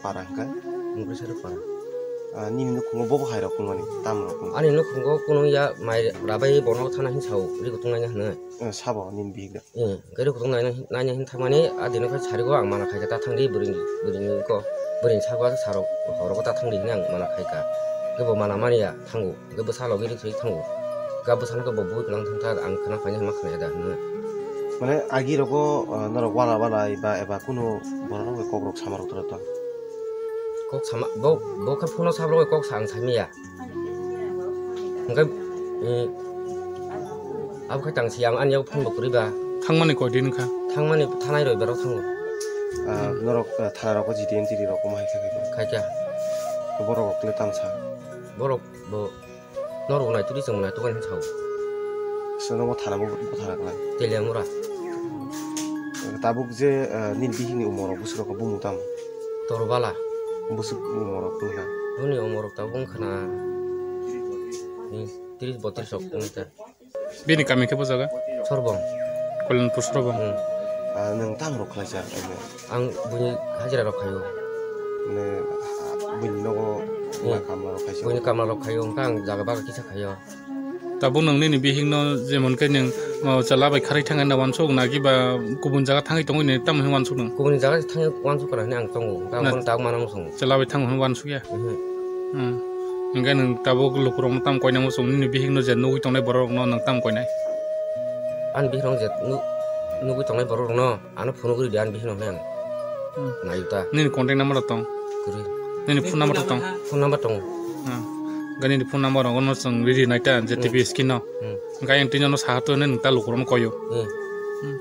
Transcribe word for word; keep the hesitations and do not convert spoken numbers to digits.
Para hwnkhe? Mugri sari para. Ah, nini nukhungo bobo hai rok wngmani, tam rok wngmani? Ani nukhungo kunung ya mai rabai bono thana hin sao, ri kutung naina hwnwi. Eh, sabo nini bihik da? Eh, gari kutung naina hin, naina hin thangmani, a dino khe sarigo ang mana khaika ta thangdi bwrwini, bwrwini ko, bwrwini sabo asa sarok, horogo ta thangdi hwnwi ang mana khaika. Kebo mana mani ya thango. Hwnkhe bwsa logi rwk thangwi thango. Ga bwsano khe bo bui kwlwng thangkha, ang khna phainai ma khna ya da hwnwi. Mane agi rogo, ah, norok wala walai ba eba kunu borok rok kok rok sama rok tora to? Kok sama, bo, bo khe phone o sabo rok kok sa ang sai manya. Hwnkhe, eh, abo khe tang si ang ani yago phone bo kwrwi ba. Thangmani koi din wngkha? Thangmani thanai roi berok thango. Ah, norok, ah, thana rogo G D M T D rok omo hai khe khe. Khaikha. Borok rok le tang sa? Borok bo Norok nai tuli chwng nai tokani sao. Sino bo thana bo, bo thana kwlai. Teliamura. Tabuk je, eh, nini bihikni umor rok bwswk rok bumung tamo? Toro bala. Bwswk umor rok wngkha? Boni umor rok tabuk wngkha na, hmm, tris botris rok wngkha. Bini kami khe bo jaga? Sorbong. Kolyanpur Sorbong. Hmm. Ah, nwng tamo rok khlaisa? Ang buini hajira rok khaio. Mane, buini nogo Hmm. kamla rok khaisa? Buini kamla rok khaio, hwnkhe ang jaga bagra kisa khaio. Tabuk nwng nini bihikno jemon khe nwng, o, chwla bai kharwi thangna wansuk na kiba kubun jaga thangwi tongwi nini tamo hwnwi wansuk nwng? Kubuni jaga thangwi wansuk kana hwnwi ang tongo, hwnkhe ang Na- bono tabuk mana muchungo. Chwla bai thangwi hwnwi wansuk ya? Mhm. Hmm. Hwnkhe nwng tabuk lukurokno tamo koina muchung, nini bihikno je nugwi tongnai borok rokno nwng tamo koinai? Ani bihikno je nu-, nugwi tongnai borok rokno? Ano phone kwrwi di, ani bihikno hwnwi ang Hmm. naio ta. Nini contact number rok tong? Kwrwi. Nini phone number rok tong? Phone number tongo. Hmm. Ga nini phone number rok no chwng riri nai ta, je Hmm. T V screen no. Hmm. Ga yang tini no saha to nini ta lukurok no koyo. Hmm. Hmm.